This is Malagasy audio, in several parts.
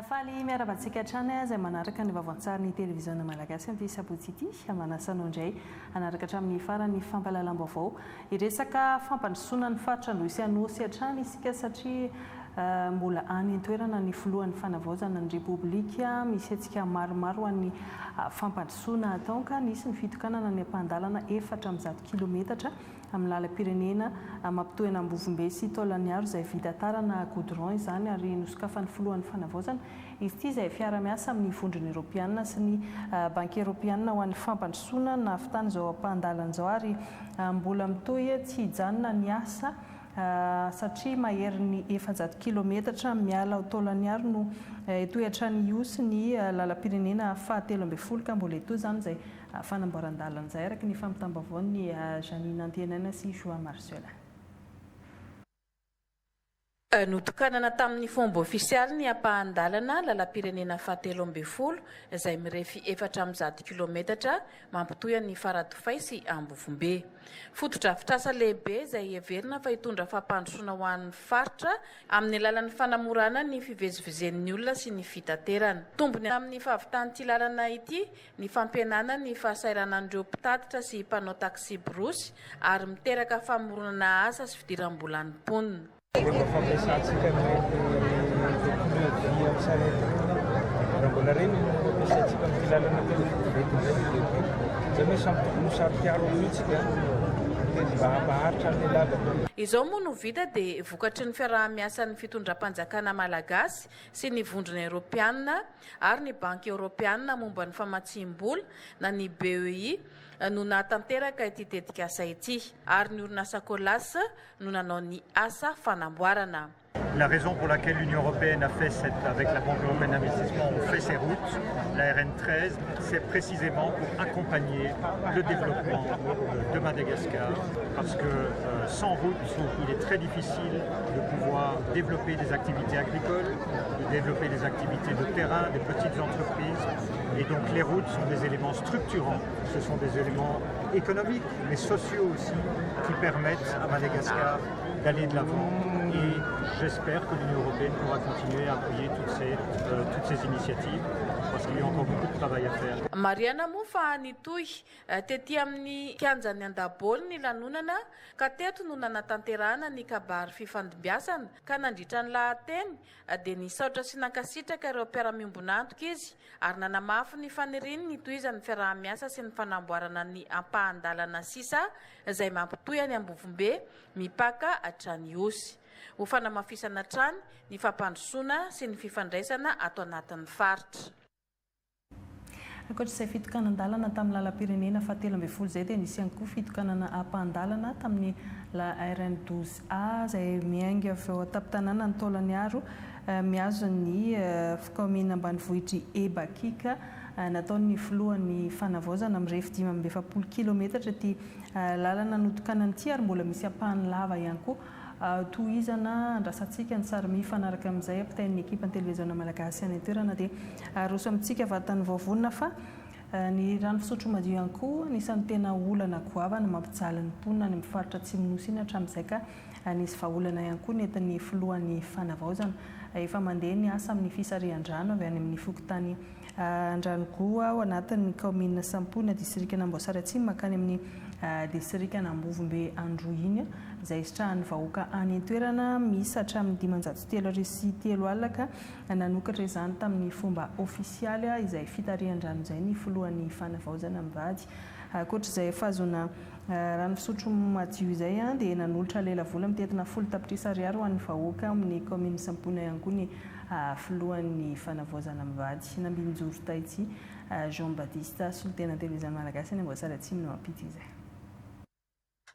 Faly miarahaba antsika hatrany izay manaraka ny vaovao an-tsarin'ny televiziona malagasy amin'ity sabotsy ity. Manasa anao indray hanaraka hatramin'ny farany ny fampahalalam-baovao. Hiresaka fampandrosoana ny faritra Androy sy Anôsy hatrany isika satria mbola any an-toerana ny filohan'ny fanavaozana ny Repoblika. Misy hetsika maromaro ho an'ny fampandrosoana atao ka nisy ny fitokanana ny ampahan-dalana 104 kilometatra amin'ny lalam-pirenena mampitohy an'Ambovombe sy Taolagnaro izay vita tara na goudron izany ary nosokafan'ny filohan'ny fanavaozana izy ity izay fiara-miasa amin'ny Vondrona Eoropeanina sy ny Banky Eoropeanina ho an'ny fampandrosoana nahavitana izao ampahan-dalana izao ary mbola mitohy tsy hijanona ny asa satria maherin'ny 400 kilometatra miala ao Taolagnaro no hitohy hatrany Ihosy ny lalam-pirenena faha-13 ka mbola hitohy izany izay fanamboaran-dalana izay araka ny fampitam-baovaon'i Jeanine Antenaina sy Joa Marcelin. Notokanana tamin'ny fomba ofisialy ny ampahan-dalana lalam-pirenena fahatelo ambin'ny folo izay mirefy 104 kilometatra mampitohy an'i Faradofay sy Ambovombe. Fotodrafitrasa lehibe izay heverina fa hitondra fampandrosoana ho an'ny faritra amin'ny alalan'ny fanamorana ny fivezivezen'ny olona sy ny fitaterana. Tombony amin'ny fahavitan'ity lalana ity ny fampihenana ny fahasahiranan'ireo mpitatitra sy mpanao taksiborosy ary miteraka famoronana asa sy fidiram-bolan'ny mponina. Rehefa fampiasantsika an'ireny pneu vy amin'ny sarety ireny, raha mbola ireny no ampiasaintsika amin'ity lalana ity, mety indray ny lehibe. Izany hoe samy tokony ho saro-piaro amin'io tsika mba hampaharitra an'ilay lalana. Izao moa no vita dia vokatry ny fiaraha-miasan'ny fitondram-panjakana malagasy sy ny Vondrona Eoropeanina ary ny Banky Eoropeanina momba ny famatsiam-bola na ny BEI no nahatanteraka ity tetikasa ity ary ny orinasa Colas no nanao ny asa fanamboarana. La raison pour laquelle l'Union européenne a fait cette, avec la Banque européenne d'investissement, on fait ces routes, la RN13, c'est précisément pour accompagner le développement de Madagascar, parce que sans route, il est très difficile de pouvoir développer des activités agricoles, de développer des activités de terrain, des petites entreprises. Et donc les routes sont des éléments structurants, ce sont des éléments économiques, mais sociaux aussi, qui permettent à Madagascar d'aller de l'avant. Et j'espère que l'Union européenne pourra continuer à appuyer toutes ces initiatives, parce qu'il y a encore beaucoup de travail à faire. Marihina moa fa nitohy tety amin'ny kianjan'ny Andaboly ny lanonana ka teto no nanatanterahana ny kabary fifandimbiasana ka nandritra ny lahateny dia nisaotra sy nankasitraka ireo mpiara-miombonantoka izy ary nanamafy ny faniriany ny tohizan'ny fiaraha-miasa sy ny fanamboarana ny ampahan-dalana sisa izay mampitohy any Ambovombe mipaka hatrany Ihosy ho fanamafisana hatrany ny fampandrosoana sy ny fifandraisana ato anatin'ny faritra. Ankoatra izay fitokanan-dalana tamin'ny lalam-pirenena faha-13 izay dia nisy ihany koa fitokanana ampahan-dalana tamin'ny la RN 12 A izay miainga avy ao an-tampon-tanàna ny Taolagnaro mihazo ny kaominina ambanivohitr'i Ebakika nataon'ny filohan'ny fanavaozana mirefy 45 kilometatra ity lalana notokanana ity ary mbola misy ampahany lava ihany koa tohizana. Andrasantsika ny sary mifanaraka amin'izay ampitain'ny ekipan'ny televiziona malagasy any an-toerana dia aroso amintsika vatany vaovonona. Fa ny rano fisotro madio ihany koa anisan'ny tena olana goavana mampijaly ny mponina any amin'ny faritra Atsimo-Nosy iny hatramin'izay ka nisy vahaolana ihany koa nentin'ny filohan'ny fanavaozana. Efa mandeha ny asa amin'ny fisarihan-drano avy any amin'ny fokontany Andranogoa ao anatin'ny kaominina Sampona, distrikan'Amboasary Atsimo mankany amin'ny distrikan'Ambovombe Androy iny, izay isitrahan'ny vahoaka any an-toerana miisa hatramin'ny 305 ka nanokatra izany tamin'ny fomba ofisialy izay fitarihan-drano izay ny filohan'ny fanavaozana mivady. Ankoatra izay fahazoana rano fisotro madio izay dia nanolotra lelavola mitentina 10 tapitrisa ariary ho an'ny vahoaka amin'ny kaominina Sampona ihany koa ny filohan'ny fanavaozana mivady. Nambinijoro Taitsy Jean Baptiste, solontena televiziona malagasy any Amboasary Atsimo no mampita izay.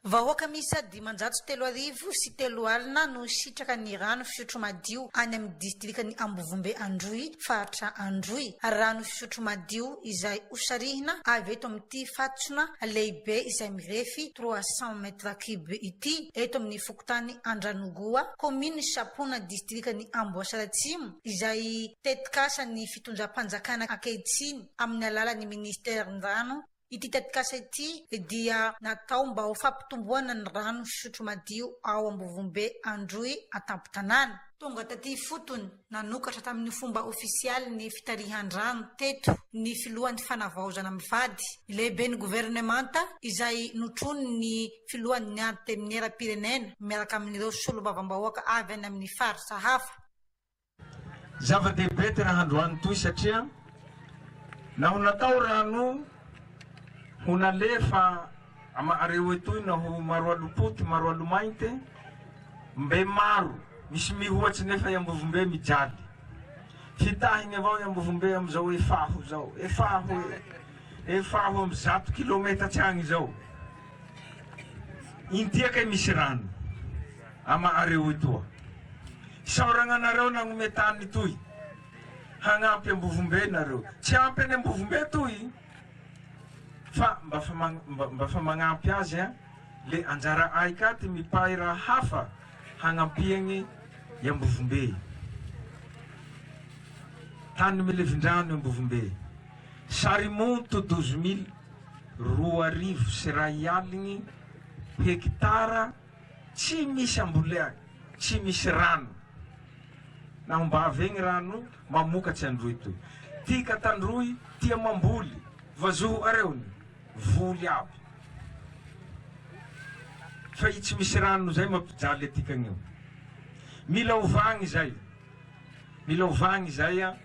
Vahoaka miisa 303 no sitraka ny rano fisotro madio any amin'ny distrikan'ny Ambovombe Androy, faritra Androy. Rano fisotro madio izay hosarihina avy eto amin'ity fatsona lehibe izay mirefy 300 mètres cube ity eto amin'ny fokontany Andranogoa, kaominina Sampona, distrikan'ny Amboasary Atsimo, izay tetikasa ny fitondram-panjakana ankehitriny amin'ny alalan'ny ministeran'ny rano. Ity tetikasa ity dia natao mba ho fampitomboana ny rano fisotro madio ao Ambovombe Androy an-tampon-tanàna. Tonga taty ifotony nanokatra tamin'ny fomba ofisialy ny fitarihan-drano teto ny filohan'ny Fanavaozana mivady, ny lehiben'ny governemanta izay notronin'ny filohan'ny Antenimierampirenena miaraka amin'ireo solombavambahoaka avy any amin'ny faritra hafa. Zava-dehibe ty raha androany toy satria naho natao rano ho nalefa ama'areo etoy naho Maroalopoty, Maroalomainte, mbe maro, misy mihoatsy nefa i Ambovombe mijaly. Fitahigny avao i Ambovombe amizao efaho zao, efaho e, efaho amy zato kilometatry agny zao. Intia kay misy rano ama'areo etoa. Isaoragna anareo nagnome tany toy hagnampy Ambovombe nareo. Tsy ampy any Ambovombe toy fa mba fa mba fa magnampy azy a, le anjara'ay ka ty mipay raha hafa hagnampiagny i Ambovombe. Tany milevin-drano i Ambovombe. Sarimonto 12 mille 2100 hekitara tsy misy amboleagny, tsy misy rano. Naho mba avy egny rano, mamokatsy Androy toy. Tika Tandroy tia mamboly, vazoho areo ny voly aby. Fa i tsy misy rano zay mampijaly atikagneo. Mila ovagny zay, mila ovagny zay a,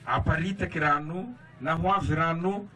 aparitaky rano, naho avy rano,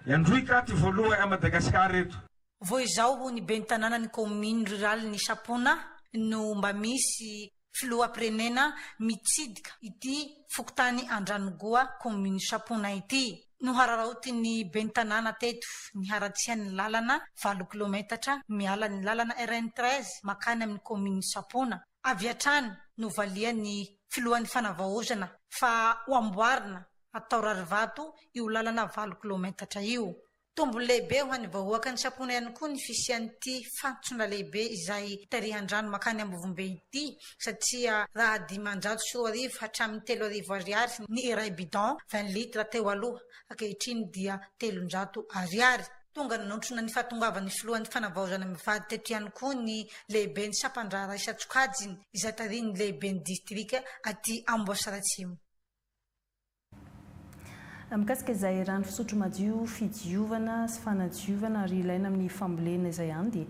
Androy ka ty voalohany a Madagascar eto. Vao izao hoy ny ben'ny tanànan'ny kaominina ruralin'i Sampona no mba misy filoham-pirenena mitsidika ity fokontany Andranogoa kaominina Sampona ity. Nohararaotin'ny ben'ny tanàna teto ny haratsian'ny lalana valo kilaometatra miala ny lalana RN 13 makany amin'ny kaominina Sampona. Avy hatrany novalian'ny filohan'ny fanavaozana fa ho amboarina atao rarivato io lalana valo kilaometatra io. Tombony lehibe ho an'ny vahoakan'i Sampona ihany koa ny fisian'ity fantsona lehibe izay tarihan-drano mankany Ambovombe ity satria raha 2500 hatramin'ny 3000 ariary ny iray bidon 20 litres teo aloha, ankehitriny dia 300 ariary. Tonga nanotrona ny fahatongavan'ny filohan'ny fanavaozana mivady teto ihany koa ny lehiben'ny sampan-draharaha isan-tsokajiny izay tarihin'ny lehiben'ny distrika aty Amboasary Atsimo. Mikasika izay rano fisotro madio, fidiovana sy fanadiovana ary ilaina amin'ny fambolena izay ihany dia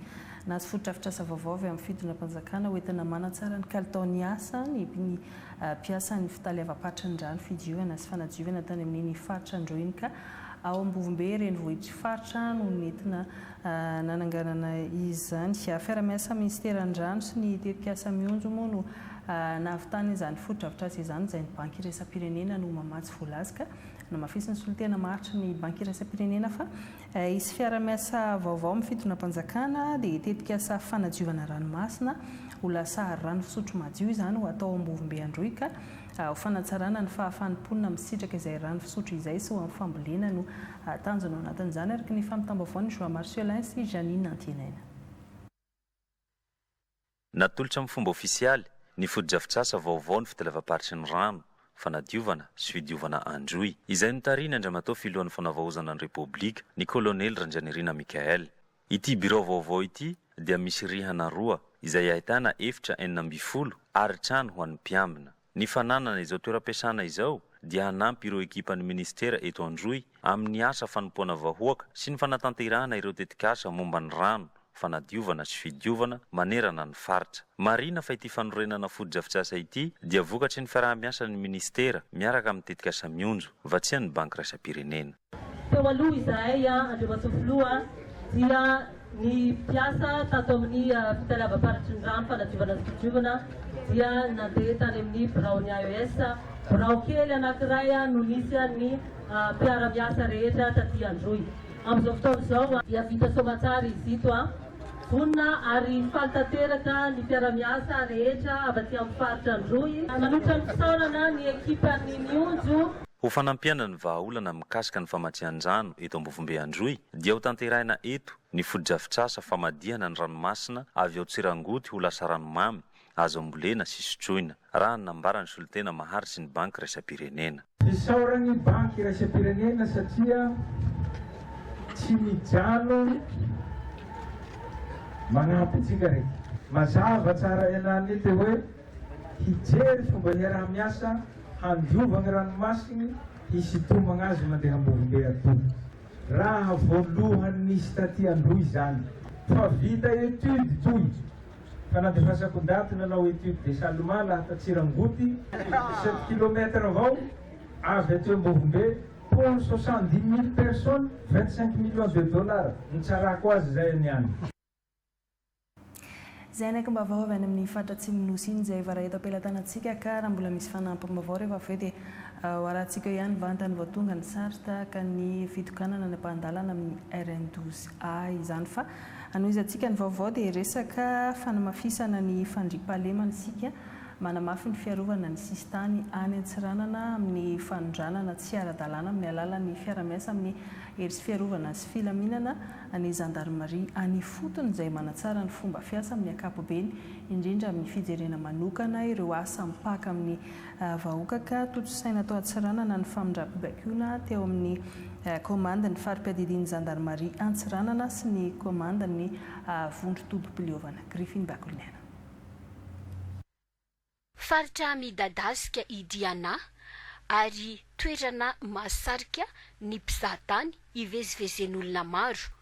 nahazo fotodrafitrasa vaovao avy amin'ny fitondram-panjakana hoentina manatsara ny kalitaon'ny asa ny mpiasan'ny fitaleavam-paritry ny rano fidiovana sy fanadiovana tany amin'iny faritra Androy iny ka ao Ambovombe renivohitr'ny faritra no nentina nananganana izany. Fiarahamiasa minisiteran'ny rano sy ny tetikasa Mionjo moa no nahavitana izany fotodrafitrasa izany izay ny Banky iraisam-pirenena no mamatsy vola azy ka namafisin'ny solontena maharitry ny Banky iraisam-pirenena fa hisy fiarahamiasa vaovao amin'ny fitondram-panjakana dia tetikasa fanadiovana ranomasina ho lasa rano fisotro madio izany ho atao ao Ambovombe Androy ka ho fanatsarana ny fahafahan'ny mponina misitraka izay rano fisotro izay sy ho amin'ny fambolena no tanjona ao anatin'izany araka ny fampitam-baovaon'i Joie Marcelin sy Jeanine Antianaina. Natolotra amin'ny fomba ofisialy ny fotodrafitrasa vaovao ny fitaleavam-paritry ny rano, fanadiovana sy fidiovana Androy, izay notarihin' Andriamatoa Filohan'ny Fanavaozana ny Repoblika, ny Kolonely Randrianirina Michaël. Ity birao vaovao ity dia misy rihana roa izay ahitana efitra 16 ary trano ho an'ny mpiambina. Ny fananana izao toeram-piasana izao dia hanampy ireo ekipan'ny minisitera eto Androy amin'ny asa fanompoana vahoaka sy ny fanatanterahana ireo tetikasa momba ny rano, fanadiovana sy fidiovana manerana ny faritra. Marihina fa ity fanorenana fotodrafitrasa ity dia vokatry ny fiaraha-miasan'ny minisitera miaraka amin'ny tetikasa Mionjo, vatsian'ny Banky Iraisam-pirenena. Teo aloha izahay, Andriamatoa Filoha, dia ny mpiasa tato amin'ny fitaleavam-paritry ny rano, fanadiovana sy fidiovana dia nandeha tany amin'ny biraon'ny AES. Birao kely anankiray no nisy ny mpiara-miasa rehetra taty Androy. Amin'izao fotoana izao dia vita soamantsara izy ito. Vonona ary faly tanteraka ny mpiara-miasa rehetra avy aty amin'ny faritra Androy. Manolotra ny fisaorana ny ekipan'ny Mionjo. Ho fanampiana ny vahaolana mikasika ny famatsian-drano eto Ambovombe Androy dia ho tanterahina eto ny fotodrafitrasa famadihana ny ranomasina avy ao Tsirangoty ho lasa ranomamy azo ambolena sy sotroina, raha ny nambaran'ny solontena maharitry ny Banky iraisam-pirenena. Isaoran'ny Banky iraisam-pirenena satria. Tsy mijano magnampy antsika reke. Mazava tsara henane te hoe hijery fomba hiaraha-miasa handiovagny ranomasigny hisintomagna azy mandeha Ambovombe atoy. Raha voalohany nisy taty Androy zany. Fa vita étude toy. Fa nandefasako ndaty nanao étude dessalement laha ta Tsirangoty, sept kilomètres avao avy aty Ambovombe pour 70 000 personnes, 25 millions de dollars. Nitsarako azy zay niany. Izay nakim-baovao avy any amin'ny faritra atsimon'ny Nosy iny izay voaray eto am-pelatanantsika ka raha mbola misy fanampim-baovao rehefa avy eo dia ho arahantsika eo ihany vantany vao tonga ny sary tahaka ny fitokanana ny ampahan-dalana amin'ny RN 12 A izany fa hanohizantsika ny vaovao dia resaka fanamafisana ny fandriampahalemana isika manamafy ny fiarovana ny sisintany any Antsiranana amin'ny fanondranana tsy ara-dalàna amin'ny alalan'ny fiara-miasa amin'ny hery sy fiarovana sy filaminana ny zandarimaria any ifotony izay manatsara ny fomba fiasa amin'ny ankapobeny, indrindra amin'ny fijerena manokana ireo asa mipaka amin'ny vahoaka ka tontosaina tao Antsiranana ny famindram-pibaikoana teo amin'ny kaomandin'ny fari-piadidian'ny zandarimaria Antsiranana sy ny kaomandin'ny vondron-tobim-pileovana Griffin Bakoliniaina. Faritra midadasika i Diana ary toerana mahasarika ny mpizahatany hivezivezen'olona maro.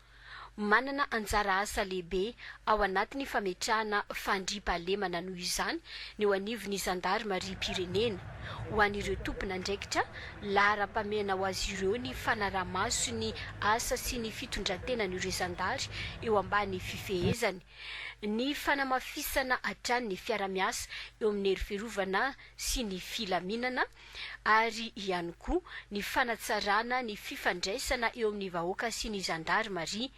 Manana anjara asa lehibe ao anatin'ny fametrahana fandriampahalemana noho izany ny eo anivon'ny zandarimariam-pirenena. Ho an'ireo tompon'andraikitra, laharam-pahamehana ho azy ireo ny fanaraha-maso ny asa sy ny fitondran-tenan'ireo zandary eo ambany fifehezany. Ny fanamafisana hatrany ny fiara-miasa eo amin'ny hery fiarovana sy ny filaminana ary ihany koa ny fanatsarana ny fifandraisana eo amin'ny vahoaka sy ny zandarimaria,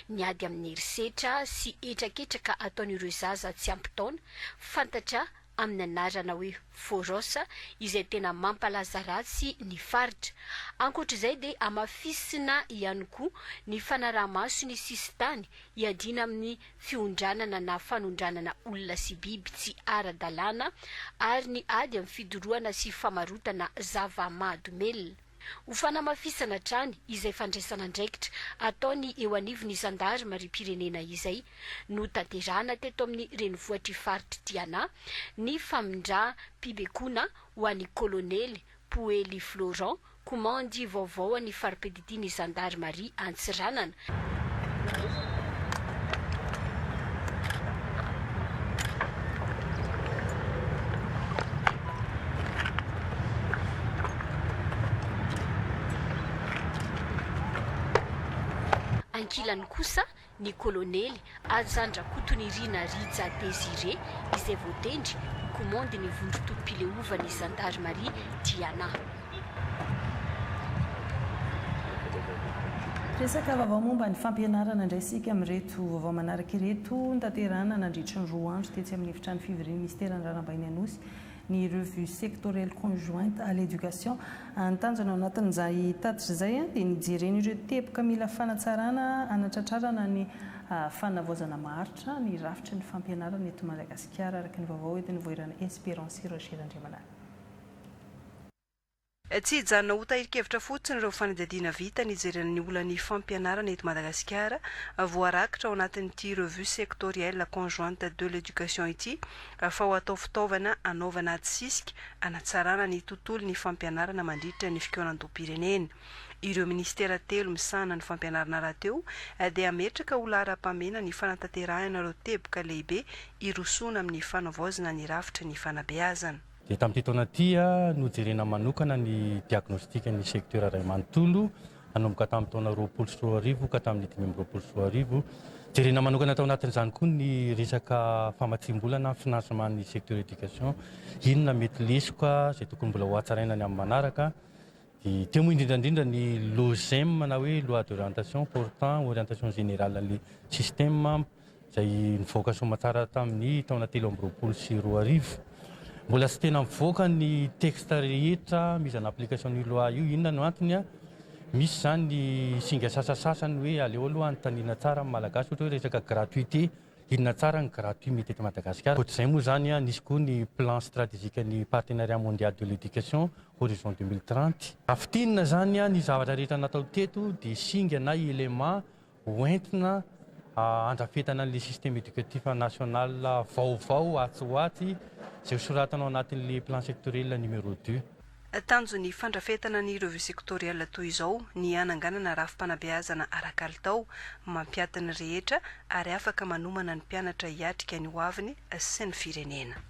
ny ady amin'ny herisetra sy hetraketraka ataon'ireo zaza tsy ampy taona, fantatra amin'ny anarana hoe Foros izay tena mampalaza ratsy ny faritra. Ankoatra izay dia hamafisina ihany koa ny fanaraha-maso ny sisintany hiadiana amin'ny fiondranana na fanondranana olona sy biby tsy ara-dalàna ary ny ady amin'ny fidorohana sy famarotana zava-mahadomelina. Ho fanamafisana hatrany izay fandraisana andraikitra ataony eo anivon'ny zandarimariam-pirenena izay, notanterahana teto amin'ny renivohitr'i faritr'i Diana ny famindram-pibekoana ho an'ny kolonely Poely Florent, komandy vaovao an'ny fari-piadidian'ny zandarimaria Antsiranana. Ankilany kosa ny kolonely Hajandrakotonirina Rija Désiré izay voatendry ho komandin'ny vondron-tobim-pileovan'ny zandarimaria Diana. Resaka vaovao momba ny fampianarana indray isika amin'ireto vaovao manaraka ireto. Notanterahina nandritry ny roa andro tetsy amin'ny efitrano fivorian'ny minisiteran'ny Raharaham-bahiny Anosy ny Revue sectorielle conjointe à l'éducation. Ny tanjona ao anatin'izay tatitra izay dia ny hijerena ireo teboka mila fanatsarana hanatratrarana ny fanavaozana maharitra ny rafitry ny fampianarana eto Madagasikara, araka ny vaovao entin'ny Vohirana Espérance Roger Randriamanana. Tsy hijanona ho tahirin-kevitra fotsiny ireo fanadihadiana vita nijerena ny olan'ny fampianarana eto Madagasikara voarakitra ao anatin'ity Revue sectorielle conjointe de l'éducation ity fa ho atao fitaovana hanaovana ady sisika hanatsarana ny tontolon'ny fampianarana mandritra ny fikaonandoham-pirenena. Ireo minisitera telo misahana ny fampianarana rahateo dia hametraka ho laharam-pahamehana ny fanatanterahina ireo teboka lehibe hirosoana amin'ny fanavaozana ny rafitry ny fanabeazana. Dia tamin'ity taona ity, nojerena manokana ny diagnostic ny secteur iray manontolo, nanomboka tamin'ny taona 2020 ka hatramin'ny 2025. Jerena manokana tao anatin'izany koa ny resaka famatsiam-bola na financement ny secteur éducation, inona mety lesoka izay tokony mbola ho hatsaraina ny amin'ny manaraka. Dia teo moa indrindra indrindra ny LOGEM na hoe loi d'orientation portant orientation générale an'ilay système. izay nivoaka soamatsara tamin'ny taona 2023. Mbola tsy tena mivoaka ny texte rehetra mise en application an'io loi io. Inona no antony? Misy izany ny singa sasasasany hoe aleo aloha anontaniana tsara ny Malagasy, ohatra hoe resaka gratuité. Inona tsara ny gratuit mety eto Madagasikara? Ankoatr'izay moa izany, nisy koa ny plan stratégique ny partenariat mondial de l'éducation horizon 2030. Raha fintinina izany ny zavatra rehetra natao teto dia singa na élément hoentina handrafetana an'ilay système éducatif national vaovao atsy ho atsy izay hosoratana ao anatin'ilay plan sectoriel numéro deux. Tanjon'ny fandrafetana ny revue sectorielle toy izao ny hananganana rafi-panabeazana ara-kalitao, mampiaty ny rehetra ary afaka manomana ny mpianatra hiatrika ny hoaviny sy ny firenena.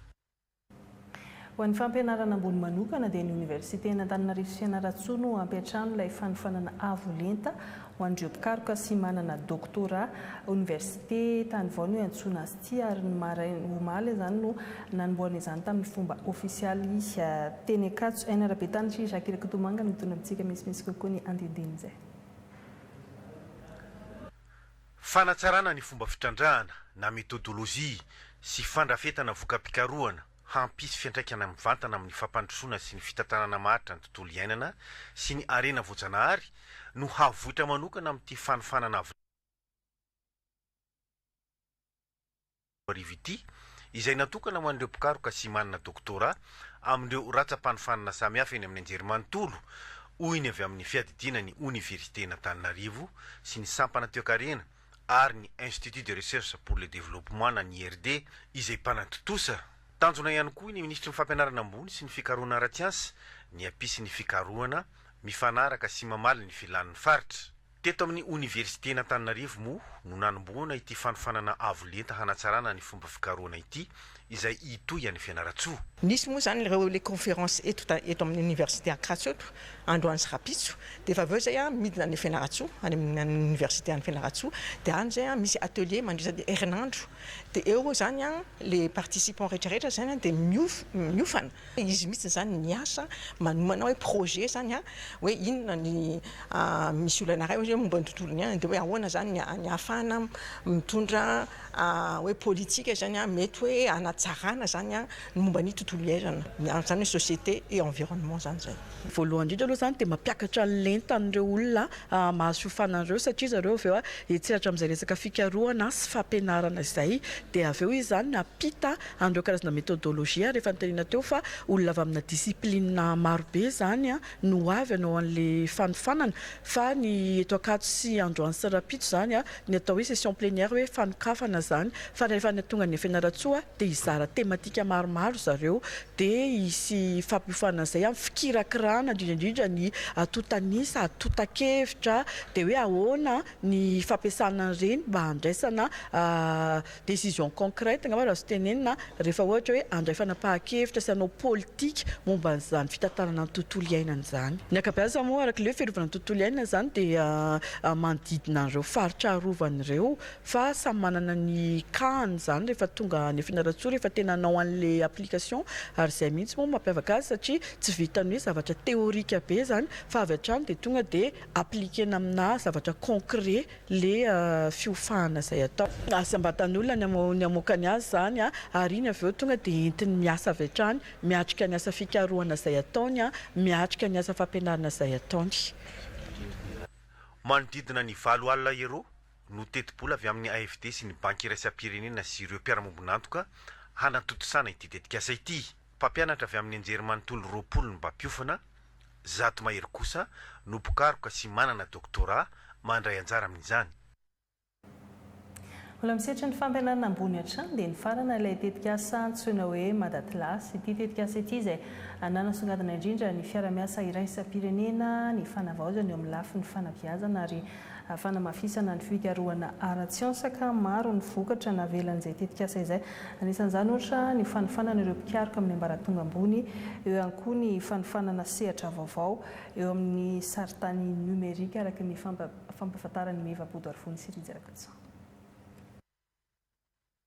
Ho an'ny fampianarana ambony manokana dia ny Oniversiten'Antananarivo sy Fianarantsoa no hampiantrano ilay fanofanana avo lenta ho an'ireo mpikaroka sy manana doctorat. Oniversite tany vao no iantsoana azy ity ary ny maraina omaly izany no nanombohana izany tamin'ny fomba ofisialy teny Ankatso. Aina Rabetany sy Jacques Rakotomanga no mitondra amintsika misimisy kokoa ny andindinin'izay. Fanatsarana ny fomba fitrandrahana na metodolojia sy fandrafetana voka-pikarohana hampisy fiantraikana mivantana amin'ny fampandrosoana sy ny fitantanana maharitra ny tontolo iainana sy ny harena voajanahary no havoitra manokana amin'ity fanofanana avo arivo ity izay natokana ho an'ireo mpikaroka sy manana doctorat amin'ireo ratsa-panofanana samihafa eny amin'ny anjerimanontolo, hoy ny avy amin'ny fiadidiana ny Oniversiten'Antananarivo sy ny sampana toekarena ary ny Institut de Recherche pour le Développement na ny IRD izay mpanatontosa. Tanjona ihany koa ny minisitry ny Fampianarana ambony sy ny fikarohana ara-tsiansa ny hampisy ny fikarohana mifanaraka sy mamaly ny filan'ny faritra. Teto amin'ny Oniversiten'Antananarivo moa no nanombohana ity fanofanana avo lenta hanatsarana ny fomba fikarohana ity izay hitohy any Fianarantsoa. Nisy moa izany ireo les conférences eto eto amin'ny Université Ankatso eto androany sy rahampitso dia efa avy eo izay an midina any Fianarantsoa any amin'ny Université any Fianarantsoa dia any izay an misy atelier mandritra ny herinandro dia eo izany an les participants rehetra rehetra izany an dia miof miofana izy mihitsy izany miasa manomana hoe projet izany an hoe inona ny misy olana iray hoe momba ny tontolon'ny iainana dia hoe ahoana izany ny ny ahafahana mitondra hoe politika izany an, mety hoe hanatsarana izany an ny momba ny tontolo iainana, izany hoe société et environnement izany izay. Voalohany indrindra aloha izany dia mampiakatra ny lentan'ireo olona mahazo fiofanana ireo satria zareo avy eo hitsehatra amin'izay resaka fikarohana sy fampianarana izay dia avy eo izy izany mampita an'ireo karazana méthodologie ary efa notenenina teo fa olona avy amina discipline marobe izany no ho avy hanao an'ilay fanofanana fa ny eto Ankatso sy androany sy rahampitso izany ny atao hoe session plénière hoe fanokafana izany fa rehefa ny tonga any Fianarantsoa dia hizara thématique maromaro zareo dia hisy fampiofanana izay amin'ny fikirakirana indrindra indrindra ny antontan'isa, antontan-kevitra dia hoe ahoana ny fampiasana an'ireny mba handraisana décision concrète angamba raha azo tenenina rehefa ohatra hoe handray fanapahan-kevitra sy hanao politika momba an'izany fitantanana ny tontolo iainana izany. Ny ankabeazany moa araka ilay hoe fiarovana ny tontolo iainana izany dia manodidina an'ireo faritra arovana ireo fa samy manana ny cas-ny izany rehefa tonga any Fianarantsoa rehefa tena hanao an'ilay application ary izay mihitsy moa no mampiavaka azy satria tsy vitan'ny hoe zavatra théorique be izany fa avy hatrany dia tonga dia appliquer-na aminà zavatra concret le fiofahana izay atao. Asam-batan'olona ny ny hamoaka ny azy izany ary iny avy eo tonga dia entiny miasa avy hatrany, miatrika ny asa fikarohana izay ataony, miatrika ny asa fampianarana izay ataony. Manodidina ny 8000 euros no tetibola avy amin'ny AFD sy ny Banky iraisam-pirenena sy ireo mpiara-mombon'antoka hanatontosana ity tetikasa ity. Mpampianatra avy amin'ny anjerimanontolo 20 no mpampiofana, 100 mahery kosa no mpikaroka sy manana doctorat mandray anjara amin'izany. Mbola misetra ny fampianarana ambony hatrany dia nifarana ilay tetikasa antsoina hoe Madatlas. Ity tetikasa ity izay nanasongadina indrindra ny fiara-miasa iraisam-pirenena, ny fanavaozana eo amin'ny lafiny fanabeazana ary fanamafisana ny fikarohana ara-tsiansa ka maro ny vokatra navelan'izay tetikasa izay. Anisan'izany ohatra ny fanofanana ireo mpikaroka amin'ny ambaratonga ambony, eo ihany koa ny fanofanana sehatra vaovao eo amin'ny sarintany nomerika araka ny fampahafantaran'i Meva Bodoarivony sy Rija Rakotoson.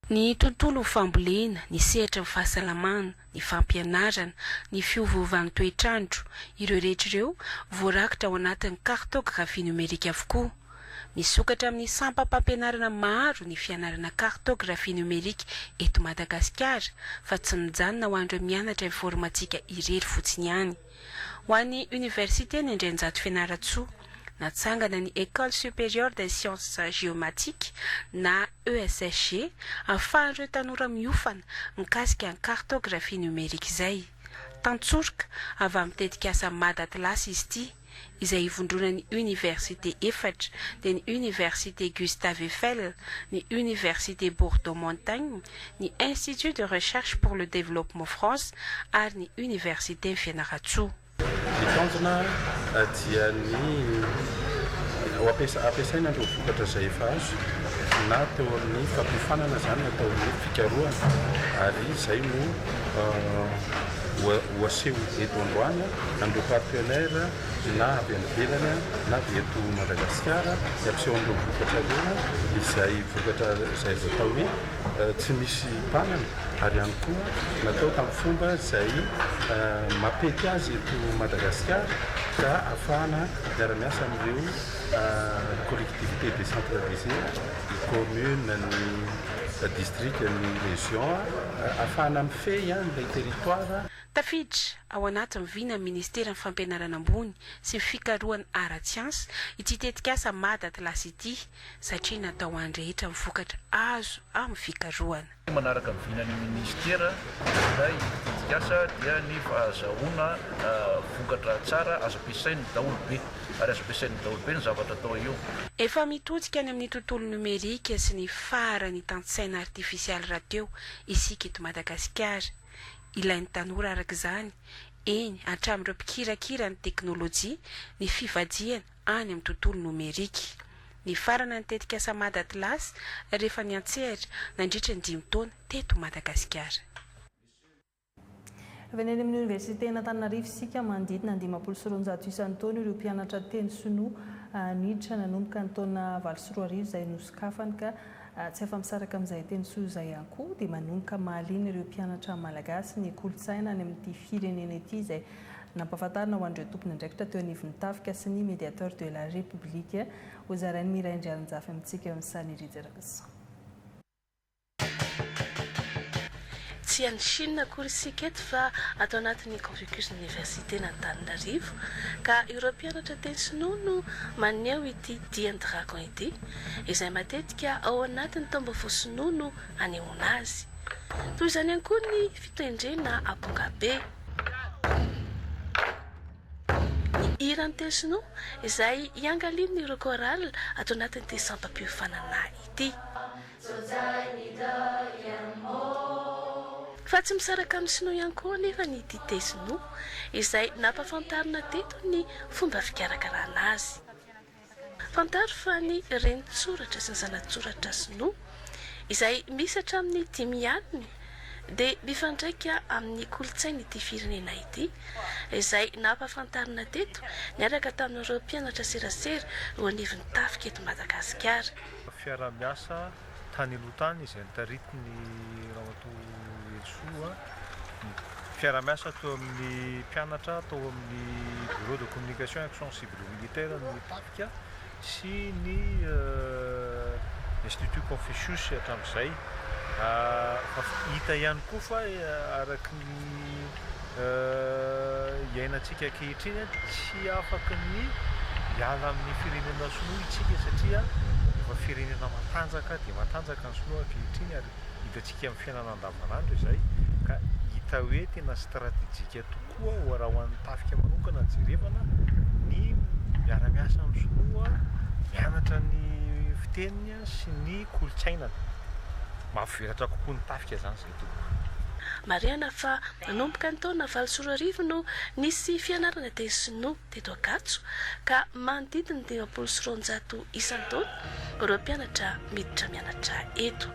Ny tontolo fambolena, ny sehatry ny fahasalamana, ny fampianarana, ny fiovaovan'ny toetr'andro, ireo rehetra ireo voarakitra ao anatin'ny cartographie numérique avokoa. Misokatra amin'ny sampam-pampianarana maro ny fianarana cartographie numérique eto Madagasikara fa tsy mijanona ho an'ireo mianatra informatika irery fotsiny ihany. Ho an'ny Université ny Andrianjato Fianarantsoa. Natsangana ny Ecole Supérieure des Sciences Géomatiques na ESSG ahafahan'ireo tanora miofana mikasika ny cartographie numérique izay. Tantsoroka avy amin'ny tetikasa Mad Atlas izy ity izay ivondronan'ny oniversite efatra dia ny Université Gustave Eiffel, ny Université Bordeaux Montagne, ny Institut de Recherche pour le Développement France ary ny Université Fianarantsoa. Ny tanjona dia ny ho ampiasaina ireo vokatra izay efa azo na teo amin'ny fampiofanana izany na tao amin'ny fikarohana ary izay no ho aseho eto androany amin'ireo partenaires na avy any ivelany na avy eto Madagasikara ny hampiseho an'ireo vokatra ireo izay vokatra izay azo atao hoe tsy misy mpanana ary ihany koa natao tamin'ny fomba izay mampety azy eto Madagasikara ka ahafahana miara-miasa amin'ireo collectivités décentralisées, ny commune, ny district, ny région, ahafahana mifehy an'ilay territoire. Tafiditra ao anatin'ny vinan'ny Ministeran'ny Fampianarana Ambony sy ny Fikarohana ara-tsiansa ity tetikasa Mad Atlas ity satria natao ho an'ny rehetra ny vokatra azo amin'ny fikarohana. Manaraka ny vinan'ny Minisitera ilay tetikasa dia ny fahazahoana vokatra tsara azo ampiasain'ny daholobe ary azo ampiasain'ny daholobe ny zavatra atao eo. Efa mitodika any amin'ny tontolo nomerika sy ny faharanitan-tsaina artifisialy rahateo isika eto Madagasikara. Ilain'ny tanora araka izany, eny hatramin'ireo mpikirakira ny teknolojia, ny fivadihana any amin'ny tontolo nomerika. Nifarana ny tetikasa Mad Atlas rehefa niantsehatra nandritra ny dimy taona teto Madagasikara. Avy any amin'ny Oniversiten'Antananarivo isika, manodidina ny 250 isan-taona ireo mpianatra teny sinoa niditra nanomboka ny taona 2008 izay nosokafany ka Tsy afa-misaraka amin'izay teny soa izay ihany koa dia manomboka mahaliana ireo mpianatra malagasy ny kolontsaina any amin'ity firenena ity izay nampahafantarina ho an'ireo tompon'andraikitra teo anivon'ny tafika sy ny Médiateur de la République. Hozarain'i Mireille Andriarinjafy amintsika eo amin'ny sarin'i Rija Rakotoson. Tsy any Chine akory isika eto fa ato anatin'ny Campus Université-n'Antananarivo ka ireo mpianatra teny sinoa no maneho ity dian'ny dragon ity izay matetika ao anatin'ny taom-baovao sinoa no anehoana azy. Toy izany ihany koa ny fitendrena ampongabe. Ny hiran'ny teny sinoa izay iangalian'ireo chorale ato anatin'ity sampam-piofanana ity. Fa tsy misaraka amin'ny sinoa ihany koa anefa ny dite sinoa, izay nampahafantarina teto ny fomba fikarakarana azy. Fantaro fa ny renintsoratra sy ny zanatsoratra sinoa, izay misy hatramin'ny 50, dia mifandraika amin'ny kolontsain'ity firenena ity, izay nampahafantarina teto niaraka tamin'ireo mpianatra serasera eo anivon'ny tafika eto Madagasikara. Fiaraha-miasa tany aloha tany izay notaritin'i Ramatoa Helisoa, ny fiaraha-miasa teo amin'ny mpianatra tao amin'ny Bureau de communication et action civilo-militaire ny tafika sy ny Institut Confucius hatramin'izay. Fa hita ihany koa fa araka ny iainantsika ankehitriny, tsy afaky ny hiala amin'ny firenena sinoa isika satria efa firenena matanjaka dia matanjaka ny sinoa ankehitriny ary hitantsika amin'ny fiainana andavanandro izay ka hita hoe tena stratejika tokoa ho raha ho an'ny tafika manokana no jerevana ny miara-miasa amin'ny sinoa, mianatra ny fiteniny sy ny kolontsainany. Mampivelatra kokoa ny tafika izany izay tompoko. Marihana fa nanomboka ny taona 2008 no nisy fianarana teny sinoa teto Ankatso ka manodidina ny 250 isan-taona ireo mpianatra miditra mianatra eto.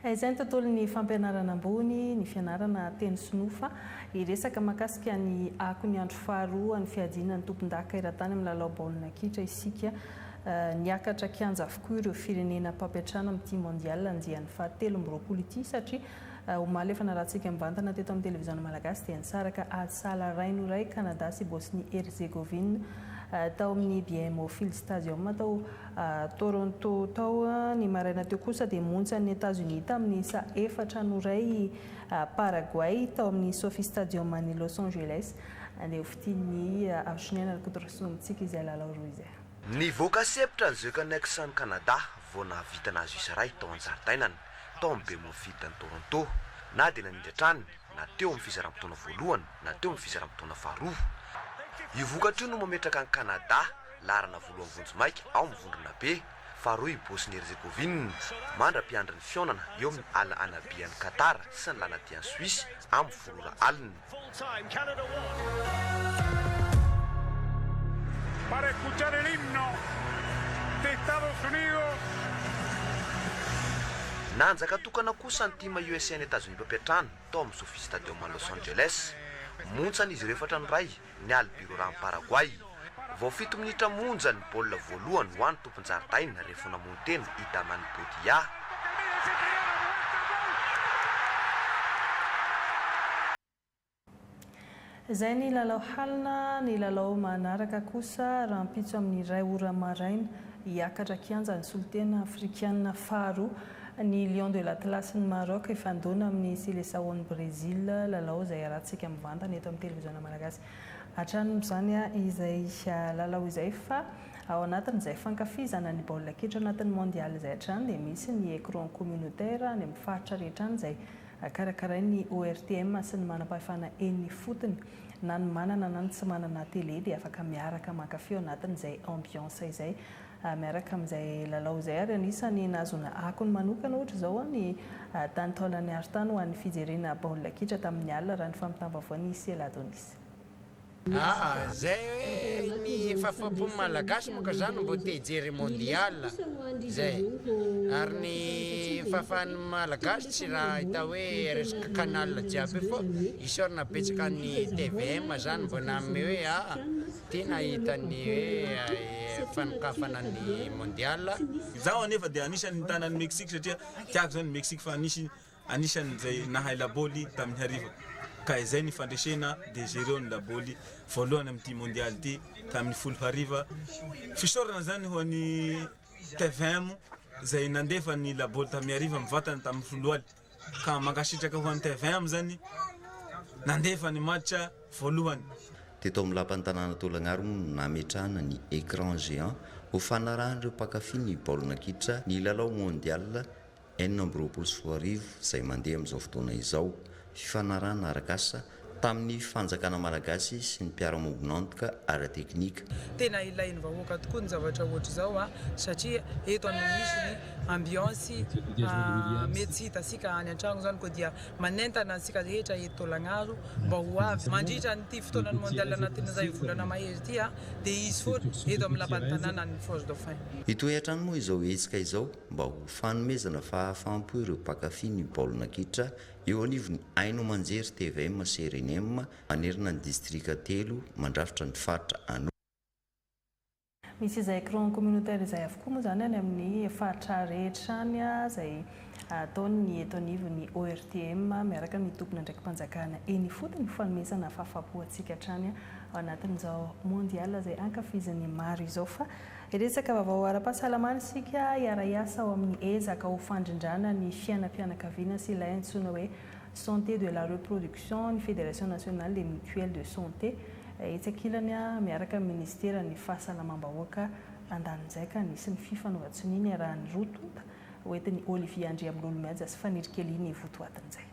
Izay ny tontolon'ny fampianarana ambony, ny fianarana teny sinoa fa hiresaka mahakasika ny akon'ny andro faharoa ny fiadiana ny tompondaka eran-tany amin'ny lalao baolina kitra isika. Niakatra kianja avokoa ireo firenena mpampiantrano amin'ity Mondial andiany faha 23 ity satria omaly efa narahantsika mivantana teto amin'ny televiziona malagasy dia nisaraka ady sahala iray no iray Canada sy Bosnie Herzegovine tao amin'ny BMO Field Stadium tao Toronto tao. Ny maraina teo kosa dia montsan'ny Etazonia tamin'ny isa efatra no iray i Paraguay tao amin'ny SoFi Stadium any Los Angeles. Andeha ho fitian'i Arosoniaina Rakotorasoa amintsika izay lalao roa izay. Nivoaka sempotra ny The Canucks an'i Canada vao nahavita nahazo isa iray tao an-jaridainany tao amin'ny BMO Field any Toronto, na dia nanindry hatrany na teo amin'ny fizaram-potoana voalohany na teo amin'ny fizaram-potoana faharoa. Io vokatra io no mametraka an'i Canada laharana voalohany vonjimaika ao amin'ny vondrona B, faharoa i Bosnie-Herzegovina, mandra-piandry ny fihaonana eo amin'ny Al Anabi an'i Qatar sy ny Lanadia an'i Suisse amin'ny 10 ora alina. Para escuchar el himno de Estados Unidos. Nanjaka tokana kosa ny team USA any Etazonia mpampiantrano tao amin'ny SoFi Stadium any Los Angeles. Montsana izy ireo efatra ny iray ny Albirroja Paraguay. Vao fito minitra monja ny baolina voalohany ho an'ny tompon-jaridaina rehefa namono tena i Damian Bodilla. Izay ny lalao halina, ny lalao manaraka kosa rahampitso amin'ny iray ora maraina hiakatra kianja ny solontena afrikanina faharoa ny Lions de l'Atlas ny Maroc hifandona amin'ny Seleçao-n'i Brésil, lalao izay arahantsika mivantana eto amin'ny televiziona malagasy hatrany moa izany izay lalao izay fa ao anatin'izay fankafizana ny baolina kitra anatin'ny Mondial izay hatrany dia misy ny écran communautaire any amin'ny faritra rehetra any izay Karakarain'ny ORTM sy ny manam-pahefana eny ifotony, na ny manana na ny tsy manana télé dia afaka miaraka mankafy ao anatin'izay ambiance izay miaraka amin'izay lalao izay ary anisan'ny nahazoana akony manokana ohatra izao ny tany Taolagnaro tany ho an'ny fijerena baolina kitra tamin'ny alina raha ny fampitam-baovaon'i Seladonis. Aa zay hoe ny fahafaham-po malagasy moka zany mbo te hijery mondial zay ary ny fahafahan'ny malagasy tsy raha hita hoe resaka canal jiaby io fô isaorana betsaka ny tvm zany mbo nanome hoe aa ty nahita ny hoe fanokafana ny mondial. Izaho anefa dia anisan'ny nitana an'i Mexique satria tiako izany Mexique fa nisy Anisan'izay nahay laboly tamin'ny hariva ka izay ny fandresena dia jereo ny laboly voalohany amin'ity mondial ity tamin'ny folo hariva. Fisaorana izany ho an'ny tvm izay nandefa ny laboly tamin'ny hariva mivantana tamin'ny folo aly ka mankasitraka ho an'ny tvm izany nandefa ny match voalohany. Teto amin'ny lapan'ny tanàna Tolagnaro moa no nametrahana ny écran géant ho fanarahan'ireo mpankafy ny baolina kitra ny lalao mondial 2026 izay mandeha amin'izao fotoana izao, fifanarahana arak'asa tamin'ny fanjakana malagasy sy ny mpiara-miombon'antoka ara-teknika. Tena ilain'ny vahoaka tokoa ny zavatra ohatr'izao satria eto no misy ny ambiance mety tsy hitantsika any an-tragno izany koa dia manentana antsika rehetra eto Taolagnaro mba ho avy mandritra an'ity fotoanan'ny mondial anatin'iray volana mahery ity dia hisy foana eto amin'ny lapan'ny tanàna ny Forge Dauphin. Hitohy hatrany moa izao hetsika izao mba ho fanomezana fahafaham-po ireo mpankafy ny baolina kitra eo anivon'ny haino aman-jery tvm sy rnm manerana ny distrika telo mandrafitra ny faritra Anosy. Misy izay écran communautaire izay avokoa moa izany any amin'ny faritra rehetra any izay ataon'ny eto anivon'ny ORTM miaraka amin'ny tompon'andraiki-panjakana eny ifotony ho fanomezana fahafaham-po antsika hatrany ao anatin'izao mondial izay ankafizin'ny maro izao fa Hiresaka vaovao ara-pahasalamana isika, hiara-hiasa ao amin'ny ezaka ho fandrindrana ny fiainam-pianakaviana sy ilay antsoina hoe santé de la reproduction ny Fédération nationale des mutuelles de santé etsy ankilany miaraka amin'ny minisiteran'ny fahasalamam-bahoaka andanin'izay ka nisy ny fifanaovan-tsonia niarahan'ny roa tonta hoentin'i Olivier Andriamilolomihaja sy Faniry Kelly ny votoatin'izay.